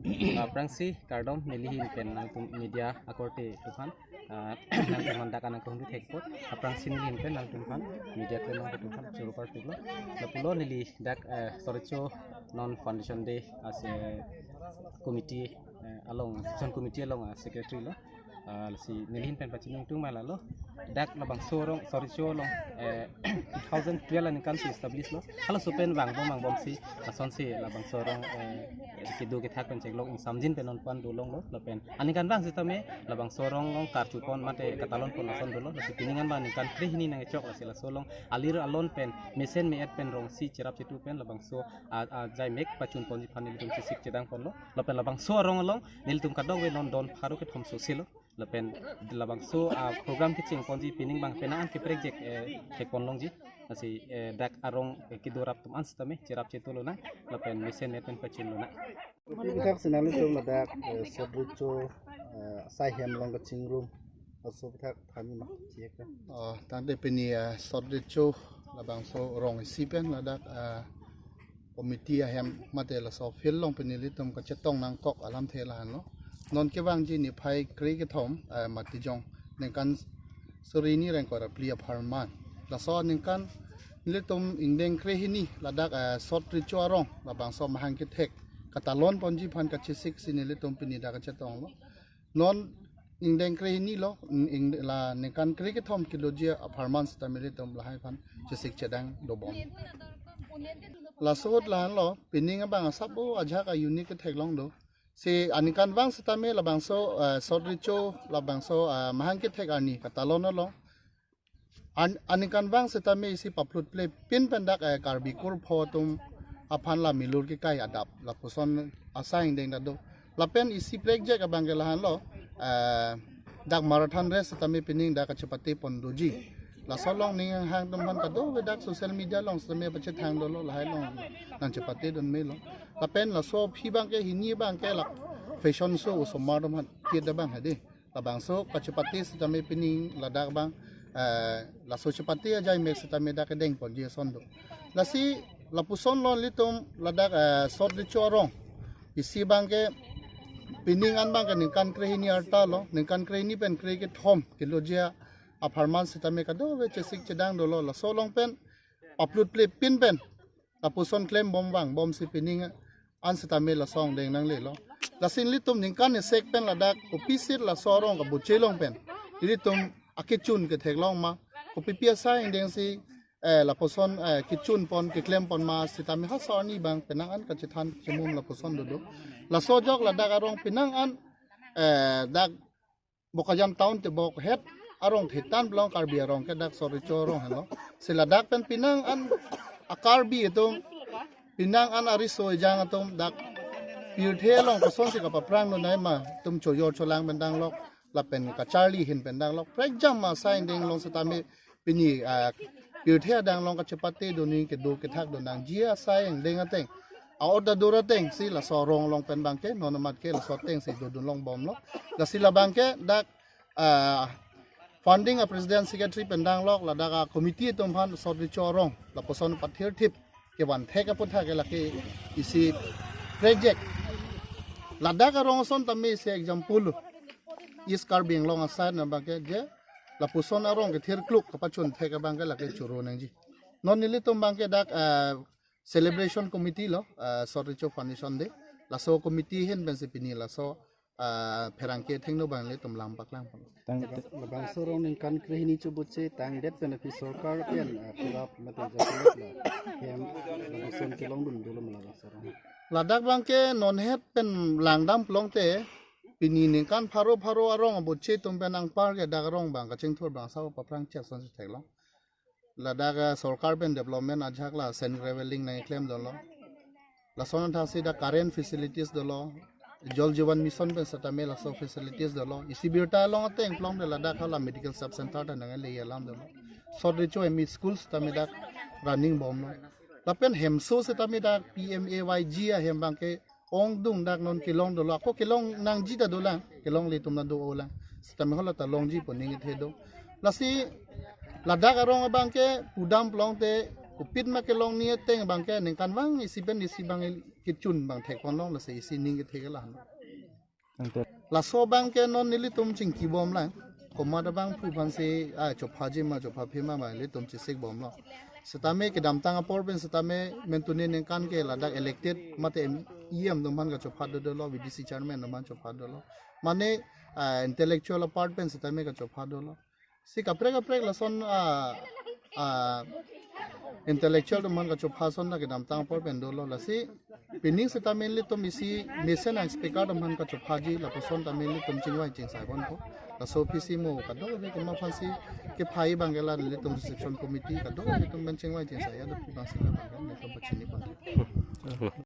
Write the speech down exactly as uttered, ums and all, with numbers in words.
Aphrangsi kardom neli ahin pen nangtum media akorte atum aphan, ah, nangtum aphan dak anang kahumri thekpo. Aphrangsi neli ahin pen nangtum aphan media akorte atum aphan choro parpiklo. Lapulo neli dak, eh, Sot Recho non Foundation Day ase committee, eh, along, zone committee along, ah, secretary lo. Ah, lasi neli ahin pen pachini ingtung ma lalo. Dak labangso arong, Sot Recho along, eh, two thousand twelve aningkan si establish lo. Halaso pen vangbom vangbomsi, lasonsi labangso arong, eh, kedo kethak pen chenglo, ingsamjin pen non pan dolonglo, lapen aningkanvang sitame labangso arong along karchupon mate katalonpon ason dolo, lasi pining anbang ningkan krehini nangkechok, lasi laso along alir alon pen, mesen me-et pen rongsi cherap chetu pen labangso a, ajaimek pachunponji aphan nelitum chesik chedangponlo. Lapen labangso arong along nelitum kadokave non don pharo kethom sose lo. Lapen labangso, ah, program kechengponji pining abang penang an kaprek jek, eh, thekpon longji. Lasi, eh, dak arong, eh, kedo rap atum an sitame cherap chetu lonang. Lapen mesen me-et pen pachun lonang. Kopi aphuthak si nanglitum ladak, eh, Sot Recho, eh, asai hem along kachingrum aso aphuthak than ma, chek ka. Oh, tangte pini, eh, Sot Recho labangso arong isi pen ladak, eh, committee ahem mate laso field along pini nelitum kachetong nangkok alamthe lahenlo. Non kevangji niphai kre kethom, eh, Matijong ningkan suri hini ingkoi ra phli apharman. Laso aningkan nelitum ingdeng krehini ladak, eh, Sot Recho arong labangso amahang kethek katalonponji aphan kachesik si nelitum pini dak kachetonglo. Non ingdeng krehini lo, ing, ing, la ningkan kre kethom keloji apharman sitame nelitum lahai aphan chesik chedang dobom. Laso ahut lahenlo, pining abang asap o ajahak a-unit kethek long do. Si aningkanvang sitame labangso, eh, Sot Recho labangso, eh, amahang kethek arni katalon along. An, aningkanvang sitame isi paplutple pin pen dak, eh, Karbi kurpho atum aphan la milur kekai adap lapuson asai ingdeng ta do. Lapen isi prek jek abang ke lahenlo, eh, dak marathon race sitame pining dak kachepatepon doji. Laso along ning hang atum aphan kadokave dak social media along sitame pachethang dolo, lahai along nangchepatedun melo. Lapen laso aphi abang ke hini abang ke la fashion show osomar atum aphan kit abang hadi. Labangso kachepate sitame pining ladak abang, eh, laso chepate ajaimek sitame dak kedengponji ason do. Lasi lapuson lo nelitum ladak, eh, Sot Recho arong isi abang ke pining an abang ke ningkan krehini arta lo, ningkan krehini pen kre kethom keloji apharman sitame kadokave chesik chedang dolo, laso along pen paplutple pin pen lapuson klembom vangbomsi pining an sitame laso angdeng nanglelo. Lasi nelitum ningkan isek pen ladak kopisir laso arong kaboche along pen nelitum akechun kethek long ma, kopipi asai ingdengsi, eh, lapuson, eh, kechunpon keklempon ma sitame halaso arni abang penang an kachethan chemum lapuson dodo. Laso ajok ladak arong penang an, eh, dak Bokajan town te bok het arong thetan plong Karbi arong ke dak Sot Recho arong helo. Si ladak pen penang an a-Karbi atum, penang an ariso ejang atum dak pirthe along kosonsi kapaprang nonai ma atum chojor cholang pen danglok, lapen kacharli ahin pen danglok. Prekjam ma asai ingdeng along sitame pini, ah, pirthe adang along kachepate dun nangji, kedo kethak dun nangji asai ingdeng ateng, a-order dur atengsi laso arong along pen abang ke non amat ke laso atengsi dodun longbomlo. Lasi labang ke dak, ah, founding a-president secretary pen danglok, ladak a-committee atum aphan Sot Recho arong lapuson pathirthip kevan thek aphuthak ke lake isi project. Ladak arong ason tame isi example East Karbi Anglong aside na abang ke je lapuson arong kethir kluk kapachun thek abang ke lake choro nangji. Non nelitum abang ke dak, eh, celebration committee lo, eh, Sot Recho Foundation Day. Laso committee ahin pensi pini laso, eh, pherangke thengno abang nelitum lam paklang pon. Tang labangso arong ningkan krehini choboche tangdet pen aphi sorkar pen, eh, purap mate jasemet la hem lapuson kelongdun dolo ma labangso arong. Ladak abang ke non het pen langdam plong te pini ningkan pharo pharo arong aboche atum pen anpar ke dak arong abang kachingthur abang sa paprang chek asonsi theklong. Ladak, eh, sorkar pen development ajahak la sand graveling nangklemdunlo. Lason athasi dak current facilities dolo. Jal Jeevan Mission pen setame laso facilities dolo. Isi birta along ateng plong te ladak hala medical sub center ta nangkele alam dolo. Sot Recho M E school setame dak running bomlo. Lapen hemso setame dak P M A Y G ahem abang ke ongdung dak non kelong dolo, ako kelong nangji ta dolang, kelongle atum ta do-olang. Setame hala ta longji pu ning kethe do. Lasi ladak arong abang ke pudam plong te Kopima kelong ni ateng abang ke ningkan vang isi pen isi abang kechun abang thekponlong, lasi isi ning kethe ke lahan. Ante laso abang ke non nelitum chingki bom lang. Komat abangphu aphansi, ah, chophaji ma chopha phi ma ma nelitum chesik bomlo. Setame kedamtang apor pen setame mentune ningkan ke ladak elected mate M-, E M atum aphan kachopha dodolo, V D C chairman atum aphan chopha dolo. Mane, ah, intellectual apart pen setame kachopha dolo. Si kaprek kaprek lason, ah, ah, intellectual atum aphan kachopha ason ta kedamtang apor pen dolo, lasi pining setame nelitum isi mesen a-speaker atum aphan kachophaji lapuson tame nelitum chingvai chingsai ponpo. Laso aphi si mo kadokave komat aphansi kephai abang ke la nelitum reception committee kadokave atum pen chingvai chingsai ya do pi abangsi la abang ke nelitum pachini ponpo.